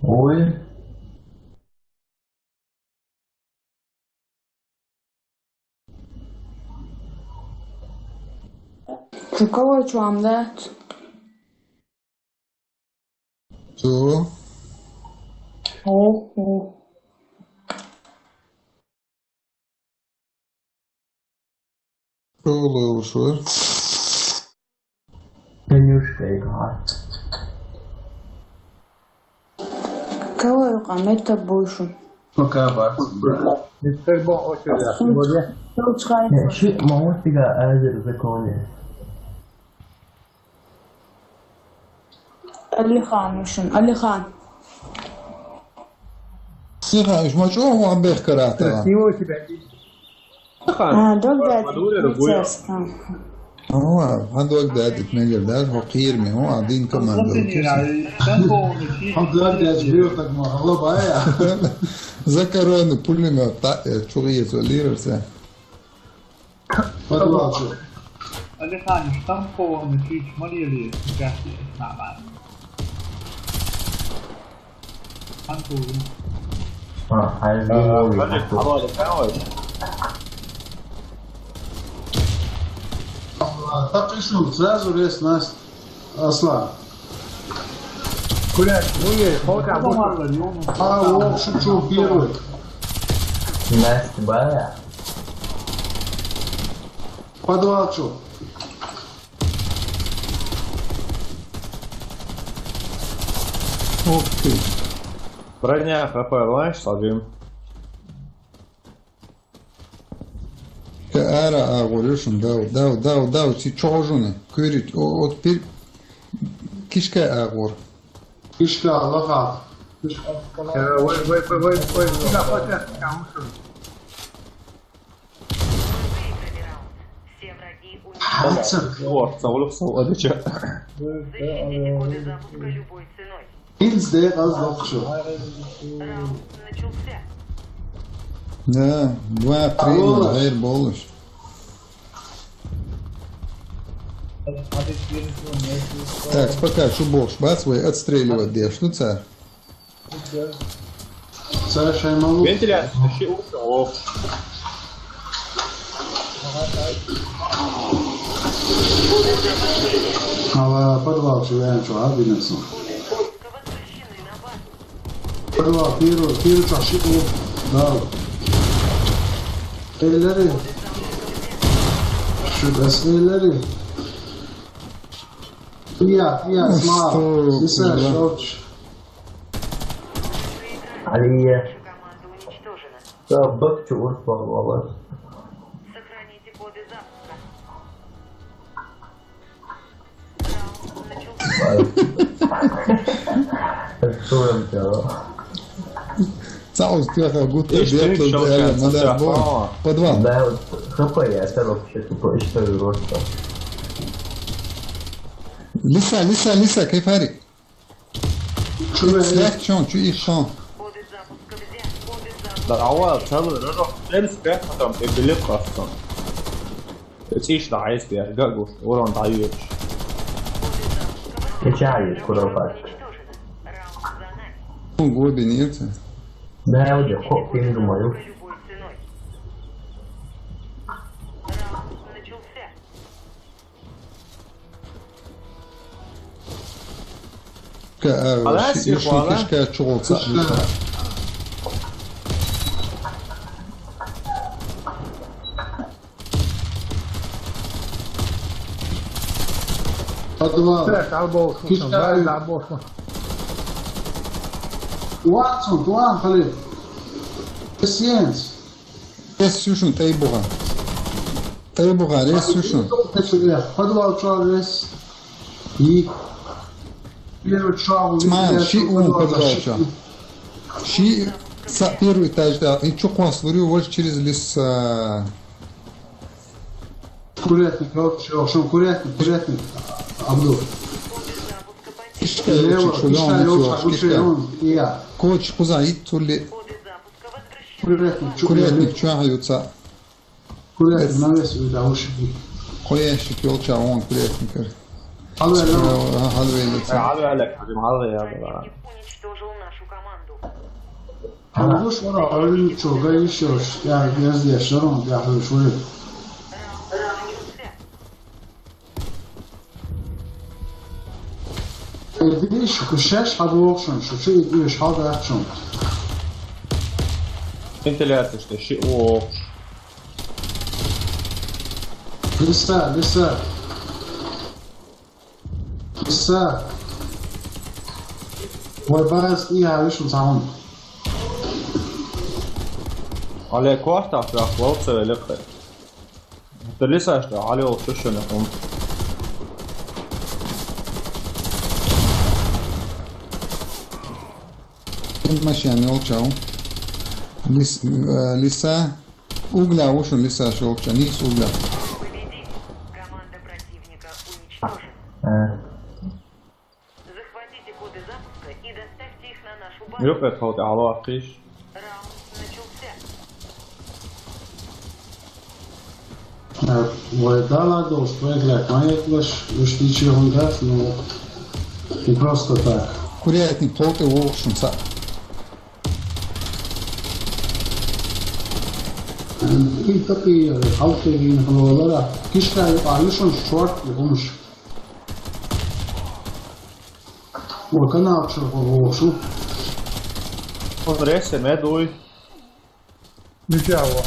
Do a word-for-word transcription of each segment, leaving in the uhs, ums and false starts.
Ой. Чукавай чуамдат. Цу. Охо. Чугулуй ушур. Танюшка играет. Кавай юкъа, мета буйшун. Пока, бар. Мистер Бо, очередь. Ши, мамут дига азир законе. Алихан мушун, Алихан. Сиха, иш мачо ва бехкарата. Красиво у тебя. А, дог дядь, Мадуре, Рубуя. Ва, ва дог дядь, мегер даже, ва кирми, ва один команда. Ва дог дядь, бир так ма, ва бая. За корону, пулемёт, та, э, чугъи солирса. Подвал чё? Алихан, штампованный ключ, морили, гасили, нормально. Антон. А, а я А, думал, Олег, что алло, Олег, алло. А, так и что, сразу рез нас. Аслан. Кулек, ну ей, пока, вот. А, о, шучу, первый. Настя, бая. Подвал чё? Ух ты. Броня, Рафаэль, знаешь, сложим. Ка ара агъур, ёшум, дав, дав, дав, дав, чи чожуни, куьри, о, от пир, кишка агъур. Кишка, Аллах ал. Кишка. Э, вай, вай, вай, вай, вай, кишка, кишка, кишка. Все враги у них. Ханцер. О, саулук, саулук, а ты чё? Защитите коды запуска любой ценой. Пинс де аз докшу. Раунд начался. Да, два, три, алло. Гайр болуш. Так, пока шу бокш, бац, вы отстреливать деш, ну ца. Ца шаймалу. Вентиляция, ши уши, о. Ала подвал чё, я чё, а, бинесу. Подвал, первый, первый чё, ши, о, да. Эллери. Шу да эллери. Я, я, сма. Устал, Иса, да. Шорч. Алия. Да, бак чё, урс, валлах. Сохраните коды запуска. Раунд начался. Ай. Что я делал? Цаус тяха гутта. Иште биатлон шалша, эла, мадар бо. Цаха. Подвал. Да, вот, хапа, я это вообще тупо, что ли, просто. Лиса, Лиса, Лиса, кайфари. Чё, сяк чон, чё их чон. Да, ава, целый рожок. Прям спят потом, и билет просто. Циш да, айс бер, гагуш, урон даёшь. Качает, куда упасть. Ну, глубине это. Да, я вот, я хоп, я не думаю. Ка, а, халас, ши-, ши-, ихвала. Кишка чугъулца. Подвал. Так, албошма, кишка. Вай, албошма. Ватсон, туан, хали. Песенс. Рес сушун, тайбуга. Тайбуга, рес сушун. Подвал чё, рес. И первый чё, смайл, ши ун подвал чё. Ши са первый этаж да, и чё, квас лурю, вож через лес, а. Курятник, вот чё, шо курятник, курятник. Абдул. Кишка, лево, кишка, лево, кишка. Коч, куза, ит, тули. Курятник, чё, курятник, чё, аюца. Курятник, навес, да, уши. Курятник, ёлча, он курятник. Алло, алло. Алло, алло. Алло, алло, алло, алло. Противник уничтожил нашу команду. Ага. Вуш вара, Ӏуьллучо гайиш йолуш, я, яздеш, шарон, я, хӀуш вури. Диш, шу шаьш хьан боху шуна, шу чу и оьшу хьал дац шуна. Вентиляцияш тӀе шиъ вохуш. Лиса, Лиса. Лиса. Вай база тӀехьа ву шуна цхьа хӀума. Алле, кортах чохь валла ца велира. ХӀунда лисаш тӀе хьалайолчу шуна хӀума. Машина йолчу. Лис-, э, лиса. Угля ву шуна лисаш йолчу. Нийса угля. Э. Захватите коды запуска и доставьте их на нашу базу. Юкъа тхов тӀе хьалаваккхийша. Раунд начался. Вай дала долуш, вай грек, ма ятлаш, уж тичи хӀума дац, ну, не просто так. Курятник тхов тӀе вогӀуш шуна цхьаъ. И такие хьалхе вийна хӀума валара. Кишка юкъа ю шуна шорт и хӀумаш. О, канал чу вогӀуш ву. Он рессе ма дуй. Мича ву?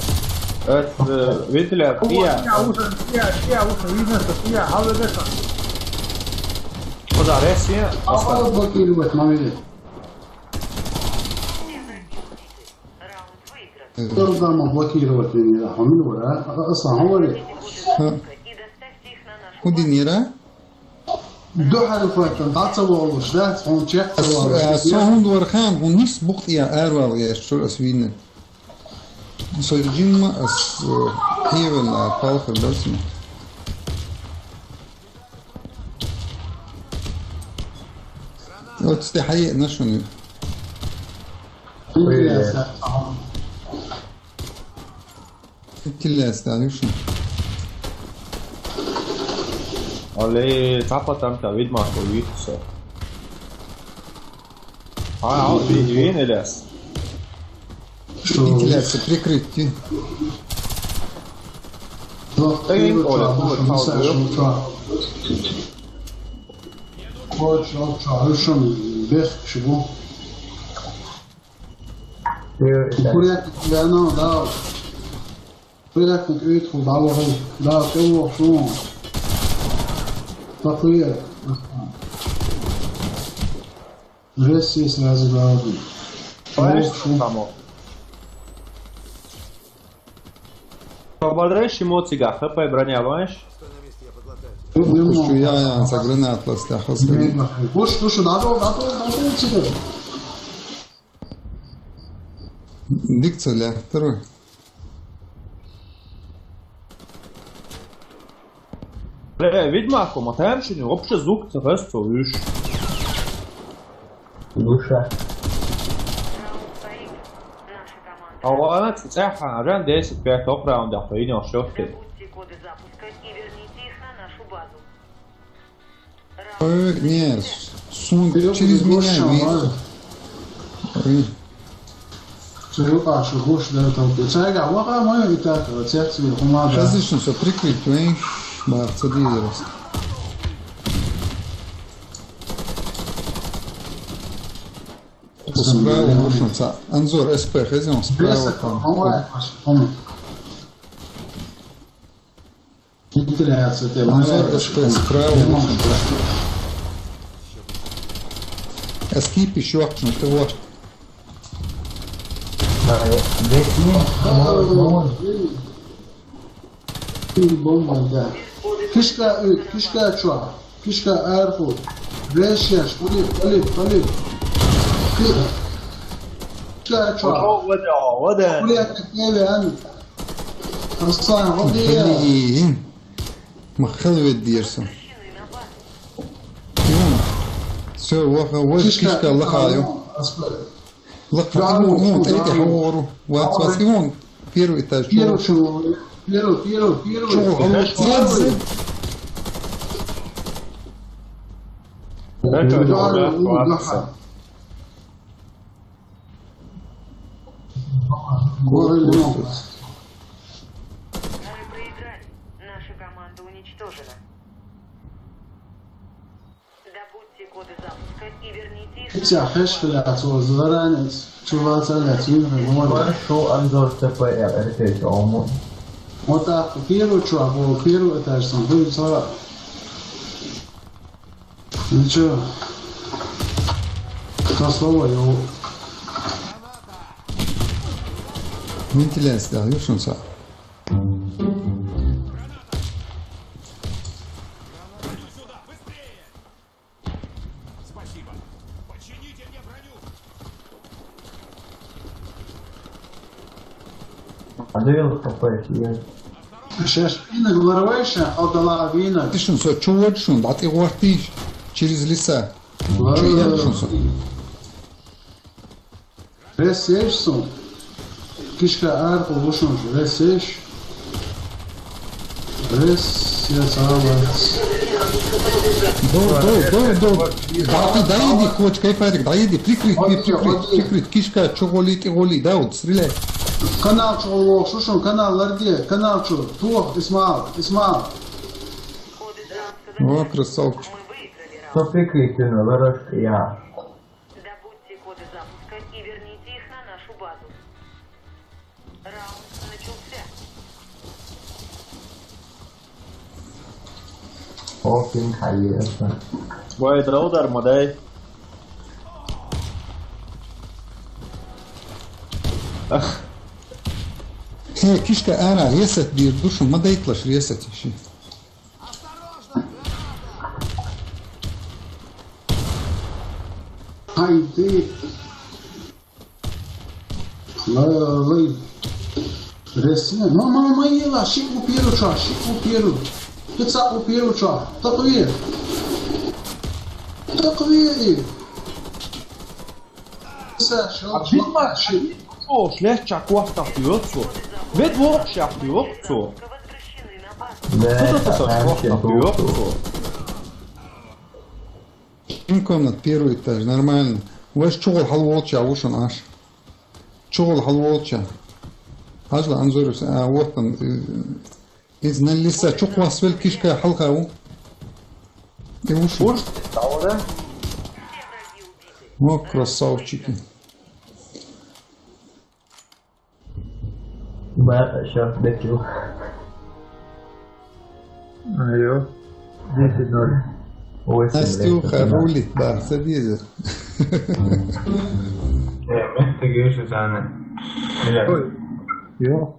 Эт, э, вентиляция. О, я, уже, я, я, уже, видно, что я, а вы это? Куда рессе? А, блокировать, мамиле. Э. Тоже там блокировать не надо. А мы, а, а, а, сам говорит. Ха. ХӀун динера? Дуьхьал хӀоьттина, дӀа ца волуш, да? Хьуна чекх ца волуш. Ас, а, со хӀунда вара хан, хӀун нис букъ тӀе аравала гӀерташ чуьра ас вийна. Со жимма ас, э, хьевелла, палхар дацна. Оцу тӀе хьаеана шуна. Ой. Тиллес, да, ю шуна. Оле, цхьа патам ца видмарко витса. А, а, ви-, вин элес. Что? Вентиляция прикрыть. Эй, Оля, Оля, Оля, Оля. Оля, Оля, Оля, Оля, Оля. Курятник, я, ну, да. Курятник, уьйтахула дӀавахана. Да, тӀевогӀу шун. Такуе. Жесть есть, сразу говорю. Понимаешь, что там? Поболрешь эмоций, га, ХП броня, понимаешь? Пусть я, я, за гранат ласта, хасгани. Пусть, слушай, надо, надо, надо тебе. Дикцеля, второй. Бля, видимо, ако ма таьмшина, вообще звук ца хасцо уьш. Душа. А ваьнна ца цӀеххьана, жан десять пять окъ раундах йина шоьтте. Ой, не, сун через меня вместе. Ой. Цу юкъа шу гуш дара товке. Цайга ваха ма и так, цецве хӀума да. Хазишна со прикрыть вайн, ма ца дизерас. Справа вошенца. Анзор, СП, хозяин, справа там. Вентиляция, ты. Анзор, СП, справа вошенца. Эскип ещё, ну ты вот. Да, э, здесь не, но, но он Бомба, да. Кишка, э, кишка чё? Кишка арху. Вешеш, улип, улип, улип. Ки-, кишка чё? Вода, вода. Улип, кеве, ан. Аслан, вот и я. Блин. Махал ведь дерсу. Всё, вот, вот кишка лохаю. Аспер. Лакха, да, ивон, ивон, да, тӀе хьо вогӀур. Вац, вац, ивон. Первый этаж. Первый, чу-, первый, первый, первый. Чу, а вот первый. Зед, зед. Да, чё, да, да, да, да, да. Королёв. Мы проиграли. Наша команда уничтожена. Добудьте коды запуска и верните их на Иццехь хьеш хилац оцу ларанец, чу лаца лаьцна вина хир вон. Ван шу Анзор ЦП Р Р Т Т Омон. Вот так, первый чувак был, первый этаж сам, был сара. Ну чё? Ткъа слова йо. Вентиляция, да, ю шунца. Спасибо. Почините мне броню. Адыгыл капает, я. Шеш вина, говорю, вайша, алдала вина. Ты шун, со, чё вот шун, да ты гортиш через леса. Чё я шун, со? Ресеш сун. Кишка аркъу вушунчу ресеш. Рес я савац. До, до, до, до. Да, да, иди, хоть, кайфарик, да, иди, прикрыть, прикрыть, прикрыть. Кишка, чё голи, ты голи, да, вот, стреляй. Канал чё лох, шушун, канал ларди, канал чё, тух, Исмал, Исмал. О, красавчик. Кто прикрыть, ты, ну, лараш, я. Добудьте коды запуска и верните их на нашу базу. Раунд начался. О, пинг хайер. Вай, драудер, мадай. Ах. Хе, кишка ара, ресет бир, душу, мадай клаш ресет ищи. Хайди. Ла, ла, ла. Ресне. Ма, ма, ма, ела, ши у первый ча, ши у первый. Пица у первый ча. Такое. Такое. Пица, шо, а шо, бит ма, ши. Шо, шлех ча квахта пьёт, шо. Бит вок ша пьёт, шо. Да, кто-то со квахта пьёт, шо. Семь комнат, первый этаж, нормально. Ваш чугъул хьалволча вушун аш. Чугъул хьалволча. Хьажла Анзорис, а, вот он, э, из на леса, чукъвасвел кишка хьалха ву. И вушун. Уж, да, да? О, красавчики. Ба, щас дать его. Алло. Десять ноль. Восемь, Настюха, блядь, рулит, да, садись. Э, мы ты говоришь, это она. Блядь. Ой. Ё.